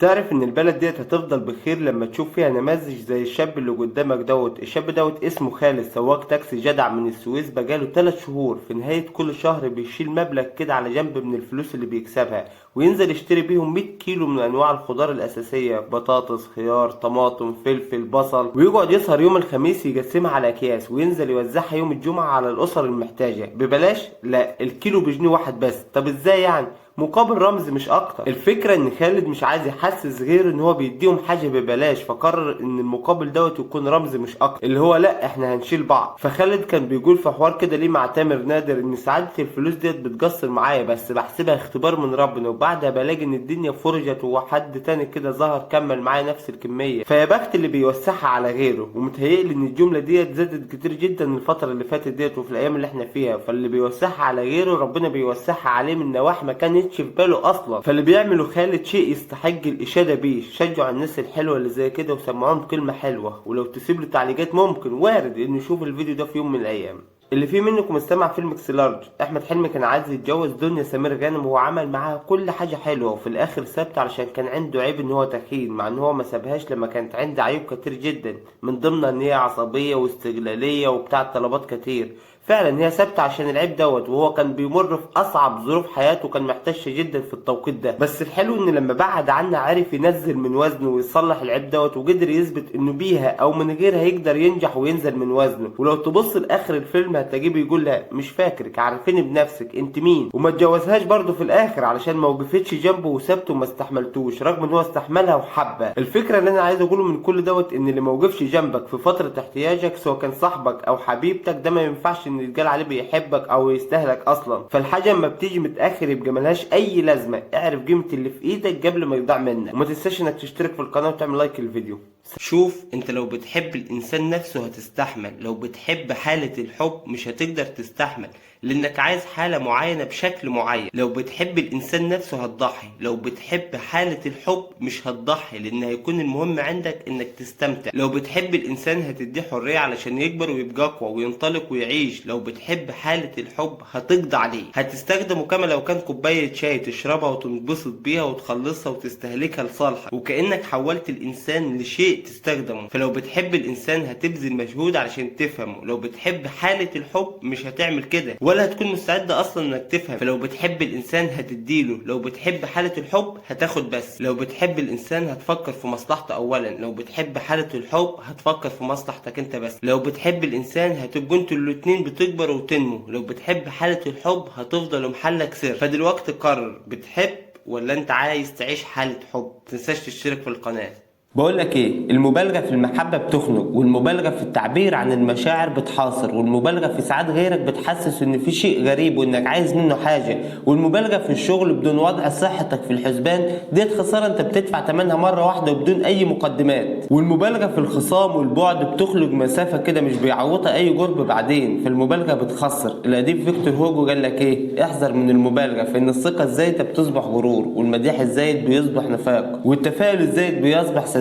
تعرف ان البلد ديت هتفضل بخير لما تشوف فيها نماذج زي الشاب اللي قدامك دوت. الشاب دوت اسمه خالد، سواق تاكسي جدع من السويس، بقاله 3 شهور في نهاية كل شهر بيشيل مبلغ كده على جنب من الفلوس اللي بيكسبها وينزل يشتري بيهم 100 كيلو من انواع الخضار الاساسية، بطاطس، خيار، طماطم، فلفل، بصل، ويقعد يسهر يوم الخميس يقسمها على اكياس وينزل يوزعها يوم الجمعة على الاسر المحتاجة ببلاش. لا، الكيلو بجنيه واحد بس. طب ازاي يعني؟ مقابل رمز مش اكتر. الفكرة ان خالد مش عايز يحسس غيره ان هو بيديهم حاجة ببلاش، فقرر ان المقابل دوت يكون رمز مش اكتر، اللي هو لا احنا هنشيل بعض. فخالد كان بيقول في حوار كده ليه مع تامر نادر ان سعادة الفلوس ديت بتقصر معايا، بس بحسبها اختبار من ربنا، وبعدها بلاقي ان الدنيا فرجت وحد تاني كده ظهر كمل معايا نفس الكمية. فيا بخت اللي بيوسعها على غيره. ومتهيألي ان الجملة ديت زادت كتير جدا الفترة اللي فاتت ديت وفي الايام اللي احنا فيها. فاللي بيوسعها على غيره ربنا بيوسعها عليه من نواحي ما كانتش في باله اصلا. فاللي بيعمله خالد شيء يستحق الاشادة بيه. شجعوا الناس الحلوة اللي زي كده وسمعوهم كلمة حلوة، ولو تسيب له تعليقات ممكن وارد انه يشوف الفيديو ده في يوم من الايام. اللي فيه منكم استمع فيلم اكس لارج، احمد حلمي كان عايز يتجوز دنيا سمير غانم وهو عمل معاها كل حاجة حلوة، وفي الاخر سابته علشان كان عنده عيب ان هو تخين، مع ان هو ما سابهاش لما كانت عنده عيوب كتير جدا، من ضمنها ان هي عصبية واستغلاليه وبتاع طلبات كتير. فعلا هي ثابتة عشان العيب دوت، وهو كان بيمر في اصعب ظروف حياته وكان محتاج جدا في التوقيت ده. بس الحلو ان لما بعد عنها عرف ينزل من وزنه ويصلح العيب دوت، وقدر يثبت انه بيها او من غيرها يقدر ينجح وينزل من وزنه. ولو تبص لاخر الفيلم هتلاقيه بيقول لها مش فاكرك، عارفيني بنفسك انت مين، وما اتجوزهاش برضه في الاخر علشان ما وقفتش جنبه وسابته وما استحملتوش، رغم ان هو استحملها وحبها. الفكرة اللي انا عايز اقوله من كل دوت ان اللي ما وقفش جنبك في فترة احتياجك سواء كان صاحبك او حبيبتك، ده ما ينفعش ان يتقال عليه بيحبك او يستهلك اصلا. فالحاجه اما بتيجي متاخر يبقى ملهاش اي لازمه. اعرف قيمة اللي في ايدك قبل ما يضيع منك. وما تنساش انك تشترك في القناة وتعمل لايك للفيديو. شوف، انت لو بتحب الانسان نفسه هتستحمل، لو بتحب حالة الحب مش هتقدر تستحمل لانك عايز حالة معينة بشكل معين. لو بتحب الانسان نفسه هتضحي، لو بتحب حالة الحب مش هتضحي لان هيكون المهم عندك انك تستمتع. لو بتحب الانسان هتديه حرية علشان يكبر ويبقى اقوى وينطلق ويعيش. لو بتحب حالة الحب هتقضي عليه، هتستخدمه كما لو كان كوباية شاي تشربها وتنبسط بيها وتخلصها وتستهلكها لصالحك، وكأنك حولت الانسان لشيء تستخدمه. فلو بتحب الانسان هتبذل مجهود علشان تفهمه، لو بتحب حالة الحب مش هتعمل كده ولا هتكون مستعد اصلا انك تفهم. فلو بتحب الانسان هتديله، لو بتحب حالة الحب هتاخد بس. لو بتحب الانسان هتفكر في مصلحته اولا، لو بتحب حالة الحب هتفكر في مصلحتك انت بس. لو بتحب الانسان هتبقوا انتوا الاتنين بتكبروا وتنمو، لو بتحب حالة الحب هتفضل محلك سر. فدلوقتي قرر، بتحب ولا انت عايز تعيش حالة حب؟ متنساش تشترك في القناة. بقول لك ايه، المبالغة في المحبة بتخنق، والمبالغة في التعبير عن المشاعر بتحاصر، والمبالغة في سعاد غيرك بتحسس ان في شيء غريب وانك عايز منه حاجة، والمبالغة في الشغل بدون وضع صحتك في الحسبان ديت خسارة انت بتدفع ثمنها مرة واحدة وبدون اي مقدمات، والمبالغة في الخصام والبعد بتخلق مسافة كده مش بيعوضها اي قرب بعدين، فالمبالغه بتخسر. الاديب فيكتور هوجو قال لك ايه، احذر من المبالغة فان الثقة الزايدة بتصبح غرور، والمديح الزايد بيصبح نفاق، والتفاؤل الزايد بيصبح سذاجة.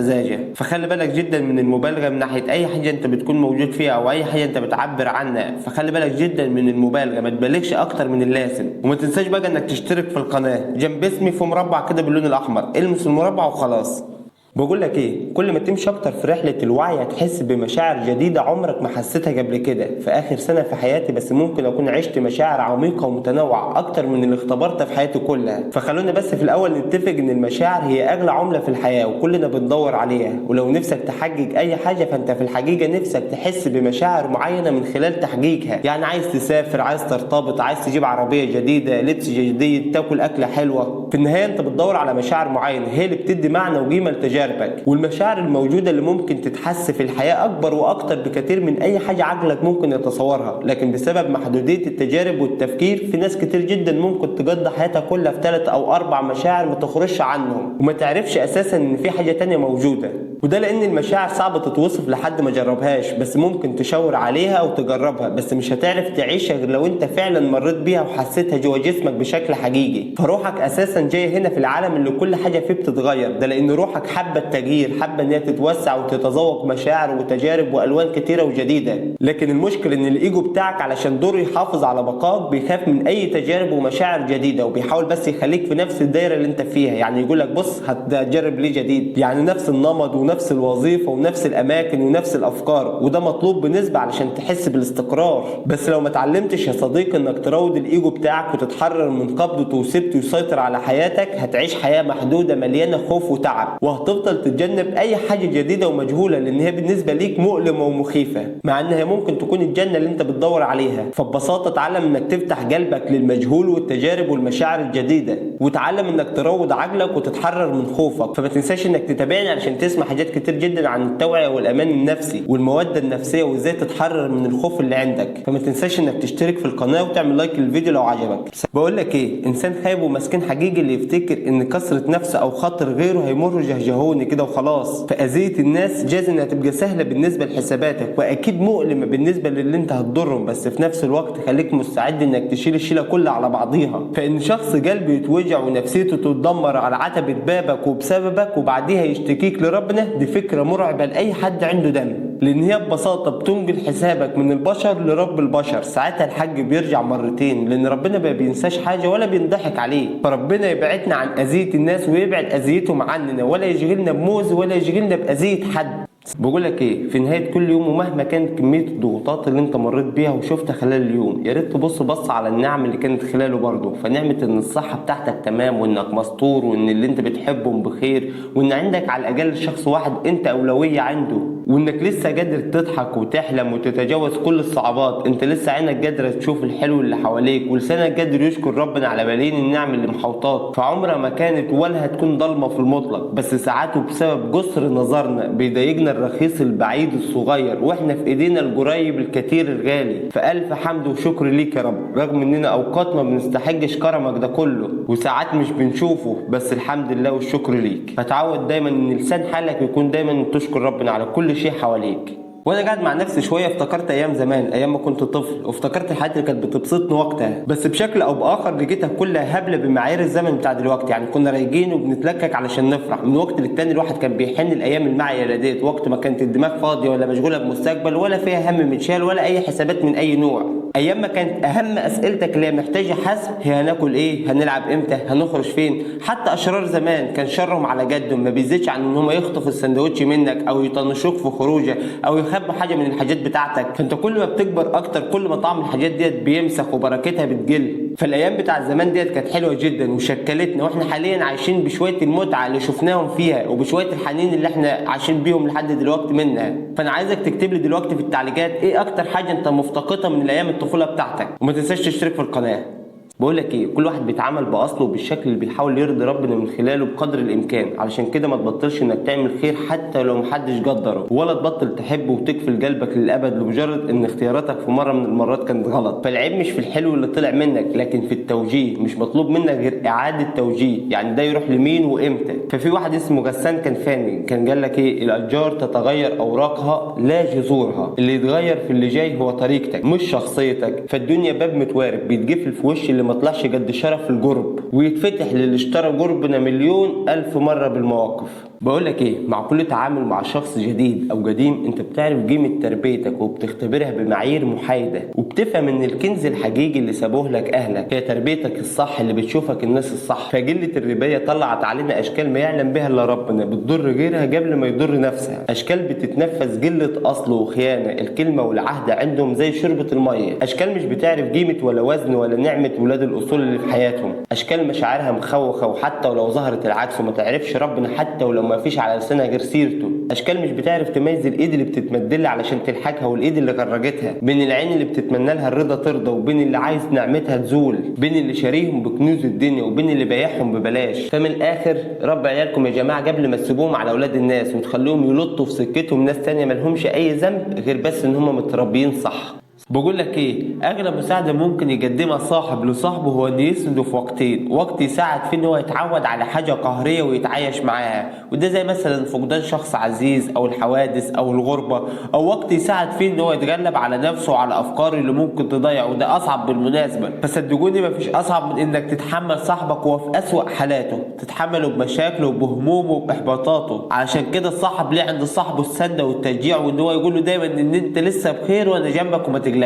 فخلي بالك جدا من المبالغة من ناحية اي حاجة انت بتكون موجود فيها او اي حاجة انت بتعبر عنها. فخلي بالك جدا من المبالغة، ما تبالغش اكتر من اللازم. وما تنساش بقى انك تشترك في القناة جنب اسمي في مربع كده باللون الاحمر، المس المربع وخلاص. بقول لك ايه، كل ما تمشي اكتر في رحله الوعي هتحس بمشاعر جديدة عمرك ما حسيتها قبل كده. في اخر سنة في حياتي بس ممكن اكون عشت مشاعر عميقة ومتنوعة اكتر من اللي اختبرتها في حياتي كلها. فخلونا بس في الاول نتفق ان المشاعر هي اغلى عمله في الحياة وكلنا بندور عليها، ولو نفسك تحقق اي حاجة فانت في الحقيقة نفسك تحس بمشاعر معينة من خلال تحقيقها. يعني عايز تسافر، عايز ترتبط، عايز تجيب عربية جديدة، لبس جديد، تاكل اكله حلوة. في النهاية انت بتدور على مشاعر معينة هي اللي بتدي معنى وقيمه لتجاربك، والمشاعر الموجودة اللي ممكن تتحس في الحياة أكبر وأكتر بكثير من أي حاجة عقلك ممكن يتصورها، لكن بسبب محدودية التجارب والتفكير في ناس كتير جدا ممكن تقضي حياتها كلها في 3 أو 4 مشاعر ما تخرجش عنهم وما تعرفش أساسا إن في حاجة تانية موجودة. وده لأن المشاعر صعبة تتوصف لحد ما جربهاش، بس ممكن تشاور عليها أو تجربها، بس مش هتعرف تعيشها غير لو أنت فعلا مريت بيها وحسيتها جوا جسمك بشكل حقيقي. فروحك أساسا جاية هنا في العالم اللي كل حاجة فيه بتتغير، ده لأن روحك حابة حابة التغيير، حابة ان هي تتوسع وتتذوق مشاعر وتجارب والوان كتيرة وجديدة. لكن المشكلة ان الايجو بتاعك علشان دوره يحافظ على بقائك بيخاف من اي تجارب ومشاعر جديدة، وبيحاول بس يخليك في نفس الدايرة اللي انت فيها. يعني يقول لك بص هتجرب ليه جديد، يعني نفس النمط ونفس الوظيفة ونفس الاماكن ونفس الافكار، وده مطلوب بنسبة علشان تحس بالاستقرار. بس لو ما اتعلمتش يا صديقي انك تروض الايجو بتاعك وتتحرر من قبضته وسبته يسيطر على حياتك، هتعيش حياة محدودة مليانة خوف وتعب، وهتفضل تتجنب اي حاجة جديدة ومجهوله لان هي بالنسبة ليك مؤلمة ومخيفه، مع انها ممكن تكون الجنة اللي انت بتدور عليها. فببساطه اتعلم انك تفتح قلبك للمجهول والتجارب والمشاعر الجديدة، وتعلم انك تروض عقلك وتتحرر من خوفك. فما تنساش انك تتابعني علشان تسمع حاجات كتير جدا عن التوعية والامان النفسي والمودة النفسية وازاي تتحرر من الخوف اللي عندك. فما تنساش انك تشترك في القناة وتعمل لايك للفيديو لو عجبك. بقول لك ايه، انسان خايب ومسكين حقيقي اللي يفتكر ان كسره نفسه او خاطر غيره هيمر جهجهوني كده وخلاص. فاذيه الناس جايز انها تبقى سهلة بالنسبة لحساباتك واكيد مؤلمة بالنسبة للي انت هتضرهم، بس في نفس الوقت خليك مستعد انك تشيل الشيله كلها على بعضيها. فان شخص قلبه يتوجع ونفسيته تتدمر على عتبة بابك وبسببك وبعديها يشتكيك لربنا، دي فكرة مرعبة لاي حد عنده دم، لان هي ببساطة بتنقل حسابك من البشر لرب البشر. ساعتها الحج بيرجع مرتين، لان ربنا ما بينساش حاجة ولا بينضحك عليه. فربنا يبعدنا عن اذيه الناس ويبعد اذيتهم عننا، ولا يشغلنا بموز ولا يشغلنا باذيه حد. بقول لك ايه، في نهاية كل يوم ومهما كانت كمية الضغوطات اللي انت مريت بيها وشفتها خلال اليوم، يا ريت تبص بص على النعم اللي كانت خلاله برضه. فنعمة ان الصحة بتاعتك تمام، وانك مستور، وان اللي انت بتحبهم بخير، وان عندك على الاقل شخص واحد انت اولوية عنده، وانك لسه قادر تضحك وتحلم وتتجاوز كل الصعوبات. انت لسه عينك قادرة تشوف الحلو اللي حواليك، ولسانك قادر يشكر ربنا على ملايين النعم اللي محوطاك. فعمرها ما كانت ولا هتكون ضلمة في المطلق، بس ساعات وبسبب قصر نظرنا بيضايقنا الرخيص البعيد الصغير، واحنا في ايدينا القريب الكتير الغالي. فالف حمد وشكر ليك يا رب، رغم اننا اوقات ما بنستحقش كرمك ده كله وساعات مش بنشوفه، بس الحمد لله والشكر ليك. فتعود دايما ان لسان حالك يكون دايما تشكر ربنا على كل شيء حواليك. وانا قاعد مع نفسي شوية افتكرت ايام زمان، ايام ما كنت طفل، وافتكرت الحاجات اللي كانت بتبسطني وقتها، بس بشكل او باخر لقيتها كلها هبلة بمعايير الزمن بتاع دلوقتي. يعني كنا رايقين وبنتلكك علشان نفرح. من وقت للتاني الواحد كان بيحن الايام المعيله ديت، وقت ما كانت الدماغ فاضية ولا مشغولة بمستقبل ولا فيها هم متشال ولا اي حسابات من اي نوع. ايام ما كانت اهم اسئلتك اللي هي محتاجه حسم هي هناكل ايه، هنلعب امتى، هنخرج فين. حتى اشرار زمان كان شرهم على جدهم ما بيزيدش عن ان هم يخطفوا السندوتش منك او يطنشوك في خروجه او يخبوا حاجة من الحاجات بتاعتك. فانت كل ما بتكبر اكتر كل ما طعم الحاجات ديت بيمسخ وبركتها بتقل. فالايام بتاع زمان ديت كانت حلوة جدا وشكلتنا، واحنا حاليا عايشين بشوية المتعة اللي شفناهم فيها وبشويه الحنين اللي احنا عايشين بيهم لحد دلوقتي منها. فانا عايزك تكتب لي دلوقتي في التعليقات ايه اكتر حاجة انت مفتقدها من الايام الطفولة بتاعتك، وما تنساش تشترك في القناة. بقول لك ايه، كل واحد بيتعامل باصله وبالشكل اللي بيحاول يرضي ربنا من خلاله بقدر الامكان. علشان كده ما تبطلش انك تعمل خير حتى لو محدش قدره، ولا تبطل تحب وتكفل قلبك للابد لمجرد ان اختياراتك في مرة من المرات كانت غلط. فالعيب مش في الحلو اللي طلع منك، لكن في التوجيه. مش مطلوب منك غير اعاده توجيه، يعني ده يروح لمين وامتى. ففي واحد اسمه غسان كان فاني، كان قال لك ايه، الاشجار تتغير اوراقها لا جذورها، اللي يتغير في اللي جاي هو طريقتك مش شخصيتك. فالدنيا باب متوارب بيتقفل في وش اللي ما طلعش قد شرف الجرب، ويتفتح للي اشترى جربنا مليون الف مرة بالمواقف. بقول لك ايه، مع كل تعامل مع شخص جديد او قديم انت بتعرف قيمة تربيتك وبتختبرها بمعايير محايدة، وبتفهم ان الكنز الحقيقي اللي سابوه لك اهلك هي تربيتك الصح اللي بتشوفك الناس الصح. فقله الربايه طلعت علينا اشكال ما يعلم بها الا ربنا، بتضر غيرها قبل ما يضر نفسها، اشكال بتتنفذ قلة اصل وخيانة، الكلمة والعهد عندهم زي شربة المية، اشكال مش بتعرف قيمة ولا وزن ولا نعمه ولاد الاصول اللي في حياتهم، اشكال مشاعرها مخوخه وحتى ولو ظهرت العكس وما تعرفش ربنا حتى ولو ما فيش على لسانها غير سيرته، اشكال مش بتعرف تميز الايد اللي بتتمدلها علشان تلحقها والايد اللي غرجتها، بين العين اللي بتتمنى لها الرضا ترضى وبين اللي عايز نعمتها تزول، بين اللي شاريهم بكنوز الدنيا وبين اللي بايعهم ببلاش. فمن الاخر رب عيالكم يا جماعة قبل ما تسيبوهم على اولاد الناس وتخلوهم يلطوا في سكتهم ناس تانية مالهمش اي ذنب غير بس ان هم متربيين صح. بقول لك ايه، اغلى مساعدة ممكن يقدمها صاحب لصاحبه هو انه يسنده في وقتين، وقت يساعد فيه ان هو يتعود على حاجة قهريه ويتعايش معاها، وده زي مثلا فقدان شخص عزيز او الحوادث او الغربة، او وقت يساعد فيه ان هو يتغلب على نفسه وعلى افكاره اللي ممكن تضيعه، وده اصعب بالمناسبة. فصدقوني مفيش اصعب من انك تتحمل صاحبك وهو في اسوأ حالاته، تتحمله بمشاكله وبهمومه وباحباطاته. علشان كده الصاحب ليه عند صاحبه السنده والتشجيع، وان هو يقول له دايما ان انت لسه بخير وانا جنبك وما تقلقش.